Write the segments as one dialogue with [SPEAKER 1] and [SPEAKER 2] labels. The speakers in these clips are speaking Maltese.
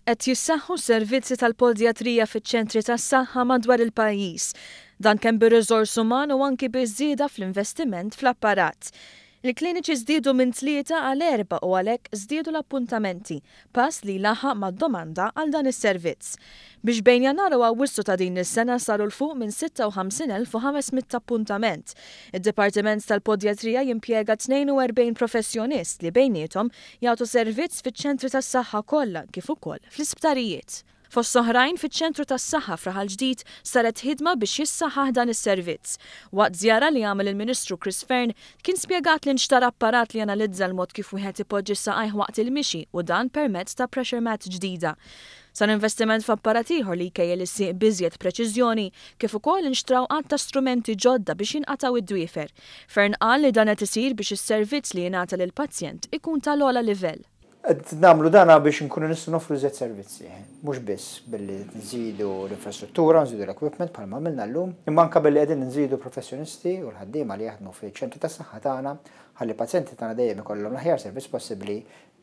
[SPEAKER 1] Qed jissaħħu s-servizzi tal-podjatrija fiċ-ċentri tas-saħħa madwar il-pajjiż. Dan kemm bir-riżors uman u anki biż-żieda fl-investiment fl-apparat. Il-kliniċi żdiedu minn tlieta għal erba' u għalhekk żdiedu l-appuntamenti, pass li jlaħħaq mad-domanda għal dan is-servizz. Biex bejn Jannar u Awwissu ta' din is-sena saru 'l fuq minn 56,500 appuntament. Id-Dipartiment tal-Podjatrija jimpjega 42 professjonist li bejniethom jagħtu servizz fiċ-ċentri tas-saħħa kollha kif ukoll fl-isptarijiet. Fost oħrajn, fiċ-Ċentru tas-Saħħa f'Raħal Ġdid saret ħidma biex jissaħħaħ dan is-servizz. Waqt żjara li għamel il-Ministru Chris Fearne, kien spjegat li nxtara apparat li janalizza l-mod kif wieħed ipoġġi saqajh waqt il-mixi u dan permezz ta' pressure mat ġdida. Sar investiment f'apparat ieħor li jkejjel is-sieq b'iżjed preċiżjoni, kif ukoll inxtraw għadd ta' strumenti ġodda biex jinqatgħu id-dwiefer. Fearne qal li dan qed isir biex is-servizz li jingħata lill-pazjent ikun tal-ogħla livell.
[SPEAKER 2] Qed nagħmlu dan biex inkunu nistgħu noffru iżjed servizzi, mhux biss billi nżidu l-infrastruttura, nżidu l-equipment bħalma għamilna llum, imma anke billi qegħdin nżidu professjonisti u l-ħaddiema li jaħdmu fiċ-ċentri tas-saħħa tagħna ħalli pazjenti tagħna dejjem ikollhom l-aħjar servizz possibbli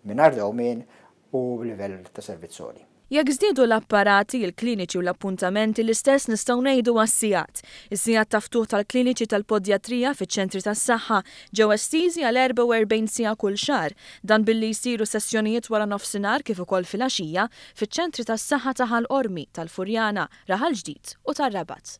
[SPEAKER 2] mingħajr dewmien u b'livell ta' servizz għoli.
[SPEAKER 1] Jekk żdiedu l-apparati, il-kliniċi u l-appuntamenti, l-istess nistgħu ngħidu għas-sigħat. Is-sigħat ta' ftuħ tal-kliniċi tal-podjatrija fiċ-ċentri tas-saħħa ġew estiżi għal 44 siegħa kull xahar. Dan billi jsiru sessjonijiet wara nofsinhar kif ukoll filgħaxija fiċ-ċentri tas-saħħa ta' Ħal Qormi, tal-Furjana, Raħal Ġdid u tar-Rabat.